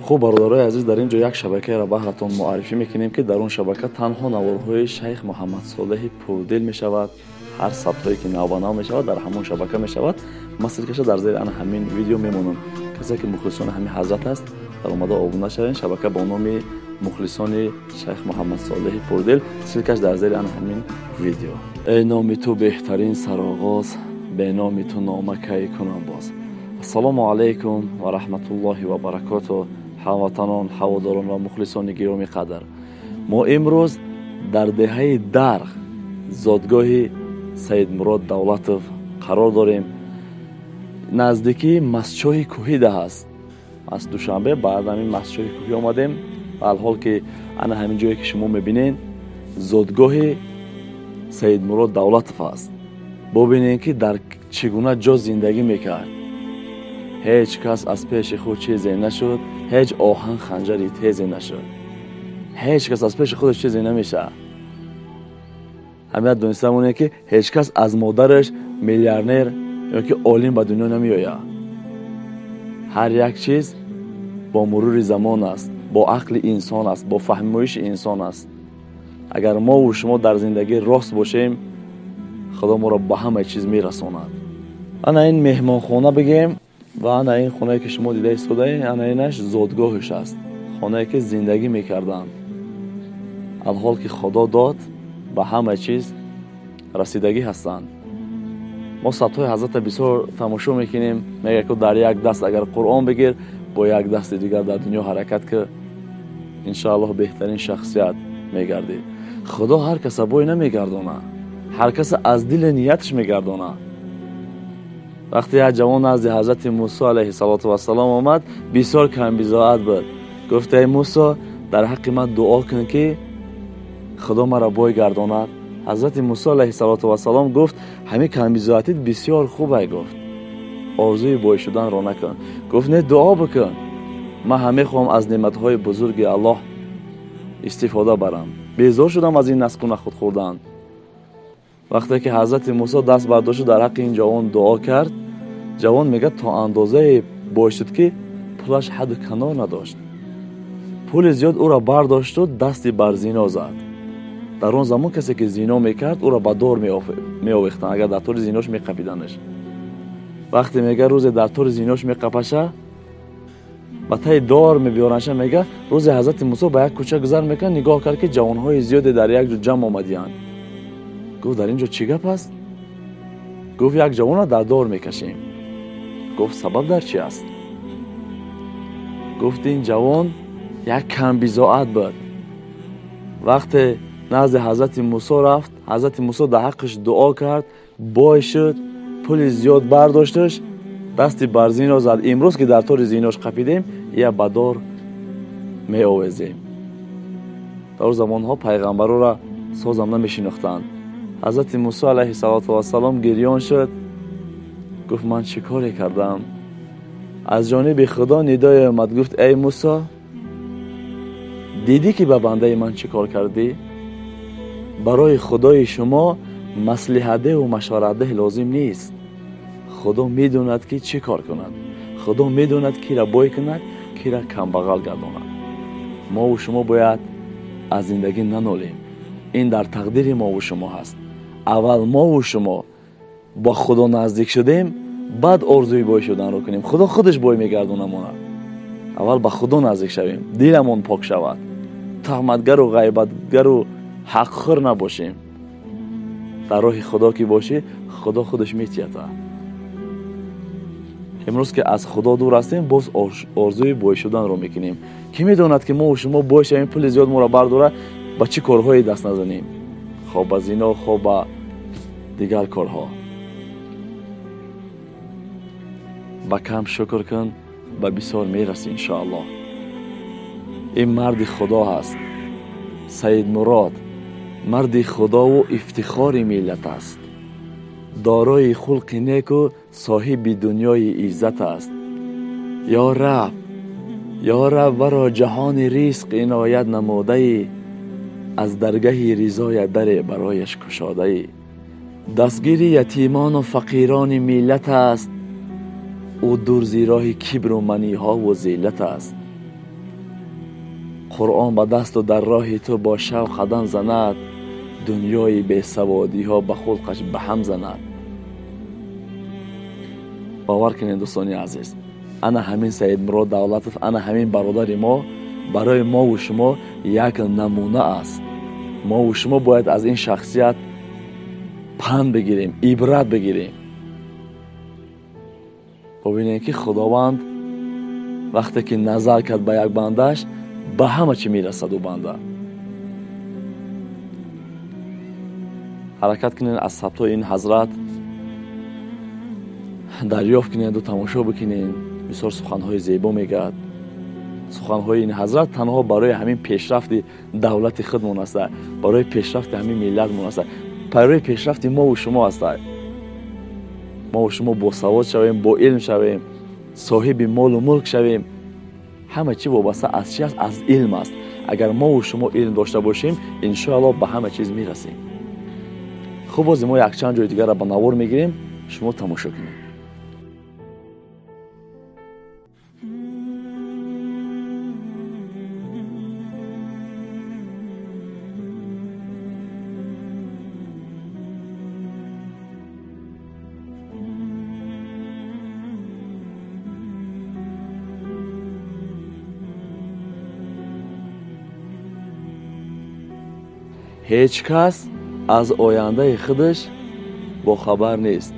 Хуб, бародарои азиз, дар ин ҷо як шабакаеро баҳратон муаррифӣ мекунем, ки дар он шабака танҳо наворҳои шайх Муҳаммадсолеҳи Пурдил мешавад. Ҳар сабтҳое ки навбанав мешавад, дар ҳамон шабака мешавад. Ман ссылкаша дар зери ана ҳамин видео мемонам. Касе ки мухлисони ҳамин ҳазрат аст, дар омада обуна шавед. Шабака бо номи мухлисони шайх Муҳаммадсолеҳи Пурдил, ссылкаш дар зери ана ҳамин видео. Эй номи ту беҳтарин сароғоз, бе номи ту нома кай кунам боз. Ассалому алайкум ва раҳматуллоҳи ва баракоту. Ҳамватанон, ҳаводорон ва мухлисони гиромӣ қадр, мо имрӯз дар деҳаи Дарғ, зодгоҳи Саидмурод Давлатов қарор дорем. Наздикии Масчоҳи Кӯҳида ҳаст. Аз Душанбе баъд ҳамин Масчоҳи Кӯҳӣ омадем. Алҳол ки ана ҳамин ҷое ки шумо мебинед, зодгоҳи Саидмурод Давлатов аст. Бубинед, ки дар чӣ гуна ҷо зиндагӣ мекард. Ҳеҷ кас аз пеши худ чизе нашуд, ҳеҷ оҳан ханҷари тезе нашуд. Ҳеҷ кас аз пеши худаш чизе намешавад. Ҳамият дониста монед, ки ҳеҷ кас аз модараш миллионер ё ки олим ба дунё намеояд. Ҳар як чиз бо мурури замон аст, бо ақли инсон аст, бо фаҳмоиши инсон аст. Агар мову шумо дар зиндагӣ рост бошем, Худо моро ба ҳамаи чиз мерасонад. Ана ин меҳмонхона бигем ва ана ин хонае ки шумо дида истодаед, ана инаш зодгоҳаш аст, хонае ки зиндагӣ мекарданд. Алҳол ки Худо дод, ба ҳама чиз расидагӣ ҳастанд. Мо сабтҳои ҳазрата бисёр тамошо мекунем. Мегӯяд, ки дар як даст агар Қуръон бигир, бо як дасти дигар дар дунё ҳаракат ки, иншоаллоҳ беҳтарин шахсият мегардӣ. Худо ҳар каса бой намегардона, ҳар каса аз дили нияташ мегардона. Вақте як ҷавон назди ҳазрати Мусо алайҳиссалоту вассалом омад, бисёр камбизоат буд. Гуфт: эй Мусо, дар ҳаққи ман дуо кун, ки Худо маро бой гардонад. Ҳазрати Мусо алайҳиссалоту вассалом гуфт: ҳамин камбизоатит бисёр хубай. Гуфт: орзуи бой шуданро накун. Гуфт: не, дуо бикун, ман ҳам мехоҳам аз неъматҳои бузурги Аллоҳ истифода барам, безор шудам аз ин насқу нахуд хӯрдан. Вақте ки ҳазрати Мусо даст бардошту дар ҳаққи ин ҷавон дуо кард, ҷавон мегӯяд, то андозае бой шуд, ки пулаш ҳадду канор надошт. Пули зиёд ӯро бардошту дасти бар зино зад. Дар он замон касе ки зино мекард, ӯро ба дор меовехтанд, агар дар тори зинош меқапиданаш. Вақте мега, рӯзе дар тори зинош меқапаша, ба таи дор мебиёранша. Мега, рӯзе ҳазрати Мусо ба як кӯча гузар мекард, нигоҳ кард, ки ҷавонҳои зиёде дар як ҷо ҷамъ омадиянд. Гуфт: дар ин ҷо чӣ гап аст? Гуфт: як ҷавонро дар дор мекашем. Гуфт: сабаб дар чӣ аст? Гуфт: ин ҷавон як камбизоат буд. Вақте назди ҳазрати Мусо рафт, ҳазрати Мусо дар ҳаққаш дуо кард, бой шуд, пули зиёд бардошташ, дасти бар зино зад. Имрӯз ки дар тори зинош қапидем, я ба дор меовезем. Дар он замонҳо пайғамбарора созам намешинохтанд. Ҳазрати Мусо алайҳиссалоту вассалом гирён шуд, гуфт: ман чӣ коре кардам? Аз ҷониби Худо нидое омад, гуфт: эй Мусо, дидӣ, ки ба бандаи ман чӣ кор кардӣ? Барои Худои шумо маслиҳатдеҳу машваратдеҳ лозим нест. Худо медонад, ки чӣ кор кунад. Худо медонад, кира бой кунад, кира камбағал гардонад. Мову шумо бояд аз зиндагӣ нанолем. Ин дар тақдири мову шумо ҳаст. Аввал мову шумо ба Худо наздик шудем, баъд орзуи бой шуданро кунем. Худо худаш бой мегардонамона. Аввал ба Худо наздик шавем, диламон пок шавад, таҳматгару ғайбатгару ҳақхӯр набошем. Дар роҳи Худо ки бошӣ, Худо худаш метията. Имрӯз ки аз Худо дур ҳастем, боз орзуи бой шуданро мекунем. Кӣ медонад, ки мову шумо бой шавем, пули зиёд моро бардора, ба чӣ корҳое даст назанем, хоб ба зино, хоб ба дигар корҳо. Ба кам шукр кун, ба бисёр мерасӣ, иншоаллоҳ. Ин марди Худо ҳаст. Саидмурод марди худову ифтихори миллат аст, дорои хулқи неку соҳиби дунёи иззат аст. Ё Раб, ё Раб, варо ҷаҳони ризқ иноят намудаӣ, аз даргаҳи ризоя даре барояш кушодаӣ. Дастгири ятимону фақирони миллат аст, ӯ дур зи роҳи кибру маниҳову зиллат аст. Қуръон ба дасту дар роҳи ту бо шавқ қадам занад, дунёи бесаводиҳо ба хулқаш ба ҳам занад. Бовар кунед дӯстони азиз, ана ҳамин Саидмурод Давлатов, ана ҳамин бародари мо барои мову шумо як намуна аст. Мову шумо бояд аз ин шахсият панд бигирем, ибрат бигирем. Бубинем ки Худованд вақте ки назар кард ба як бандааш, ба ҳама чӣ мерасад ӯ банда. Ҳаракат кунед аз сабтҳои ин ҳазрат дарёфт кунеду тамошо бикунед. Бисёр суханҳои зебо мегӯяд. Суханҳои ин ҳазрат танҳо барои ҳамин пешрафти давлати худмон аст, барои пешрафти ҳамин миллатмон аст, барои пешрафти мову шумо аст. Мову шумо босавод шавем, бо илм шавем, соҳиби молу мулк шавем. Ҳама чӣ вобаста аз чи аст? Аз илм аст. Агар мову шумо илм дошта бошем, иншоаллоҳ ба ҳама чиз мерасем. Хуб, бози мо якчанд ҷои дигарро ба навор мегирем, шумо тамошо кунед. Ҳеҷ кас аз ояндаи худаш бохабар нест.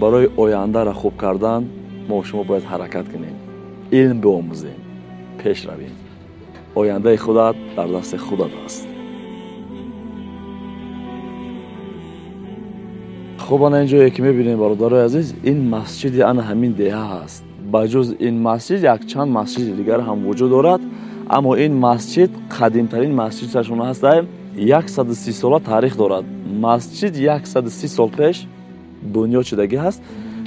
Барои ояндаро хуб кардан мо шумо бояд ҳаракат кунем, илм биомӯзем, пеш равем. Ояндаи худат дар дасти худат аст. Хуб, ана ин ҷое ки мебинем, бародарои азиз, ин масҷиди ана ҳамин деҳа ҳаст. Ба ҷуз ин масҷид якчанд масҷиди дигар ҳам вуҷуд дорад, аммо ин масҷид қадимтарин масҷидашон ҳаст. 130 сола таърих дорад. Масҷид 130 сол пеш бунёд шудагӣ ҳаст.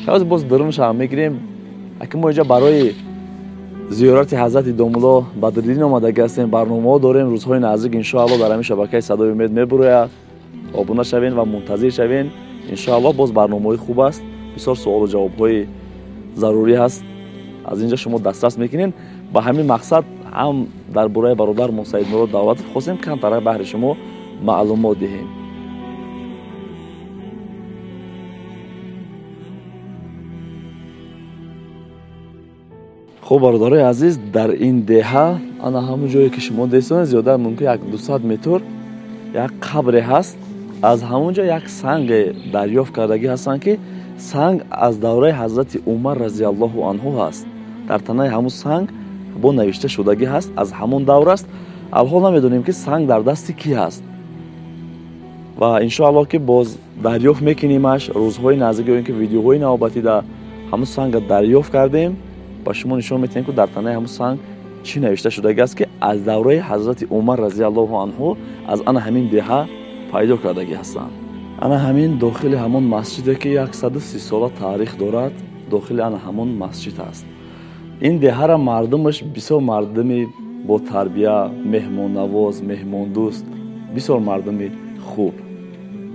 Ҳозир боз дарунаш ҳам мегирем. Аки мо инҷа барои зиёрати ҳазрати домулло Бадриддин омадагӣ ҳастем, барномаҳо дорем. Рӯзҳои наздик иншоаллоҳ дар ҳамин шабакаи Садои Умед мебурояд. Обуна шавен ва мунтазир шавен. Иншоаллоҳ боз барномаҳои хуб аст, бисёр суолу ҷавобҳои зарурӣ ҳаст. Аз инҷа шумо дастрас мекунед. Ба ҳамин мақсад ҳам дар бораи бародармон Саидмурод Давлатов хостем камтара баҳри шумо маълумот диҳем. Хуб, бародарои азиз, дар ин деҳа ана ҳамон ҷое ки шумо дестонед, зиёда мумкин як 200 метр як қабре ҳаст. Аз ҳамон ҷо як санге дарёфт кардагӣ ҳастанд, ки санг аз давраи ҳазрати Умар разиаллоҳу анҳу ҳаст. Дар танаи ҳамон санг бо навишта шудагӣ ҳаст, аз ҳамон давр аст. Алҳол намедонем ки санг дар дасти кӣ ҳаст ва иншоаллоҳ ки боз дарёфт мекунимаш рӯзҳои наздик ё ин ки видеоҳои навбатӣ дар ҳамон санга дарёфт кардем, ба шумо нишон метиҳем, ки дар танаи ҳамон санг чӣ навишта шудагӣ аст, ки аз давраи ҳазрати Умар разиаллоҳу анҳу аз ана ҳамин деҳа пайдо кардагӣ ҳастанд. Ана ҳамин дохили ҳамон масҷиде ки 130 сола таърих дорад, дохили ана ҳамон масҷид аст. Ин деҳара мардумаш бисёр мардуми ботарбия, меҳмоннавоз, меҳмондӯст, бисёр мардуми хуб.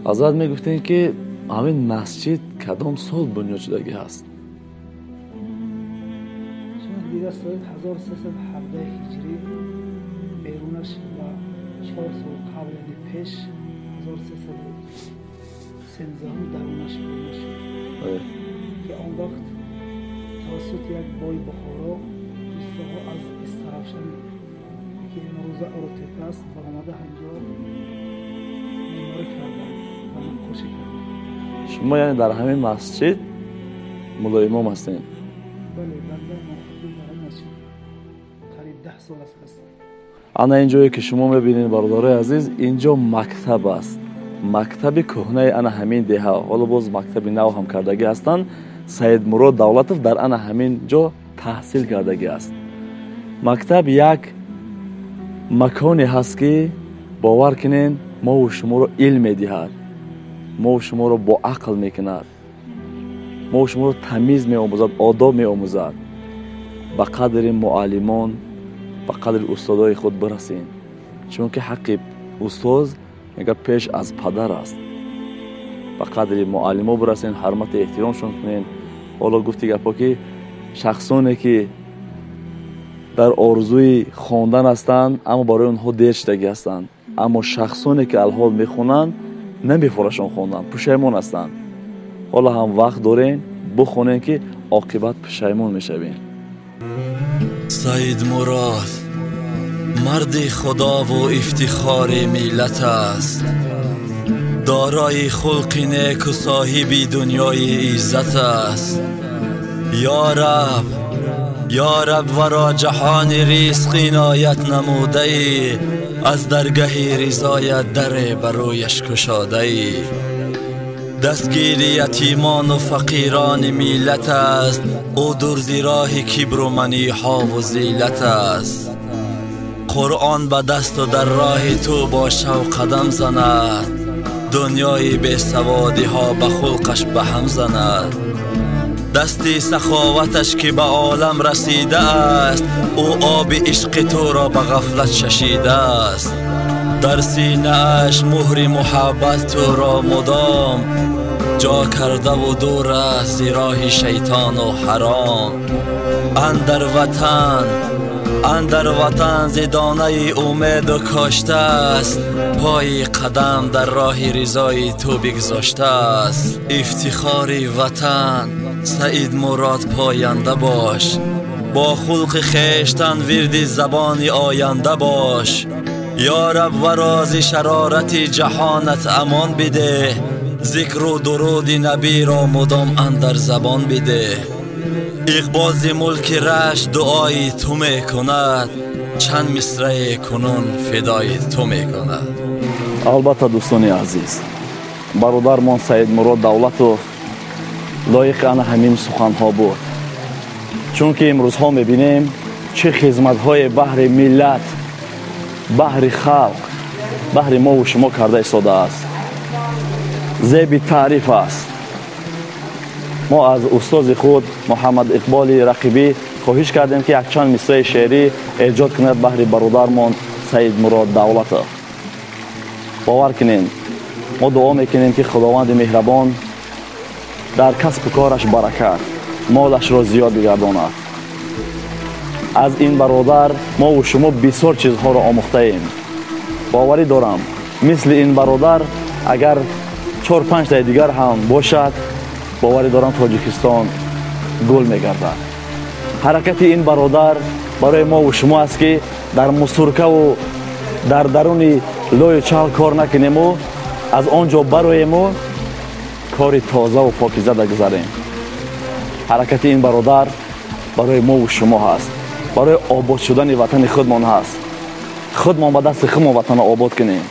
Ҳазрат мегуфтем ки ҳамин масҷид кадом сол бунёд шудагӣ ҳаст? Дида соли 1317 ҳиҷрӣ, берунаш ва 4 сол қабл, яъне пеш 1313 дарунаш бунёд шуд, ки он вақт тавассути як бой Бухоро устаҳо аз Истаравшан, ки имрӯза Оротепа аст, баромада ҳамҷо меъморӣ карданд ва наққошӣ карданд. Шумо яъне дар ҳамин масҷид муллоимом ҳастед? Бале, банда имомхатиб дар ҳамин масҷид қариб 10 сол аст ҳастам. Ана ин ҷое ки шумо мебинед, бародарои азиз, ин ҷо мактаб аст. Мактаби кӯҳнаи ана ҳамин деҳа. Ҳоло боз мактаби нав ҳам кардагӣ ҳастанд. Саидмурод Давлатов дар ана ҳамин ҷо таҳсил кардагӣ аст. Мактаб як маконе ҳаст, ки бовар кунед, мову шуморо илм медиҳад, мову шуморо бо ақл мекунад, мову шуморо тамиз меомӯзад, одоб меомӯзад. Ба қадри муаллимон, ба қадри устодои худ бирасем, чунки ҳаққи устоз мегӯяд пеш аз падар аст. Ба қадри муаллимо бирасен, ҳурмати эҳтиромшон кунен. Ҳоло гуфти гапҳо ки шахсоне ки Дар орзуи хондан ҳастанд, аммо барои онҳо дер шудагӣ ҳастанд. Аммо шахсоне ки алҳол мехонанд, намефорашон хондан, пушаймон ҳастанд. Ҳоло ҳам вақт дорем, бихонем, ки оқибат пушаймон мешавем. Саид Мурод марди худову ифтихори миллат аст, дорои хулқи неку соҳиби дунёи иззат аст. Ё Раб, ё Раб, варо ҷаҳони ризқ иноят намудаӣ, аз даргаҳи ризоят даре ба рӯяш кушодаӣ. Дастгири ятимону фақирони миллат аст, ӯ дурзи роҳи кибру маниҳову зиллат аст. Қуръон ба дасту дар роҳи ту бо шавқ қадам занад, дунёи бесаводиҳо ба хулқаш ба ҳам занад. Дасти саховаташ ки ба олам расидааст, ӯ оби ишқи туро ба ғафлат шашидааст. Дар синааш муҳри муҳаббат туро мудом ҷо кардаву дур аст зи роҳи шайтону ҳаром. Андар ватан, андар ватан зи донаи умеду коштааст, пои қадам дар роҳи ризои ту бигзоштааст. Ифтихори ватан Саид Мурод поянда бош, бо хулқи хештан вирди забони оянда бош. Ё Раб, варози шарорати ҷаҳонат амон бидеҳ, зикру дуруди набиро мудом андар забон бидеҳ. Иқбол зи мулки рашт дуои ту мекунад, чанд мисраи кунун фидои ту мекунад. Албатта, дӯстони азиз, бародармон Саид Мурод Давлатов лоиқи ана ҳамин суханҳо буд, чунки имрӯзҳо мебинем чӣ хизматҳое баҳри миллат, баҳри халқ, баҳри мову шумо карда истодааст. Зеби таъриф аст. Мо аз устози худ Муҳаммад Иқболи Рақибӣ хоҳиш кардем, ки якчанд мисраи шеърӣ эҷод кунад баҳри бародармон Саид Мурод Давлатов. Бовар кунем, мо дуо мекунем, ки Худованди меҳрабон дар касбу кораш баракат, молашро зиёд бигардонад. Аз ин бародар мову шумо бисёр чизҳоро омӯхтаем. Боварӣ дорам, мисли ин бародар агар 4-5 таи дигар ҳам бошад, боварӣ дорам, Тоҷикистон гул мегардад. Ҳаракати ин бародар барои мову шумо аст, ки дар мусуркаву дар даруни лою чал кор накунему, аз он ҷо бароему, кори тозаву покиза дагузарем. Ҳаракати ин бародар барои мову шумо ҳаст, барои обод шудани ватани худмон ҳаст. Худмон ба дасти худмон ватанро обод кунем.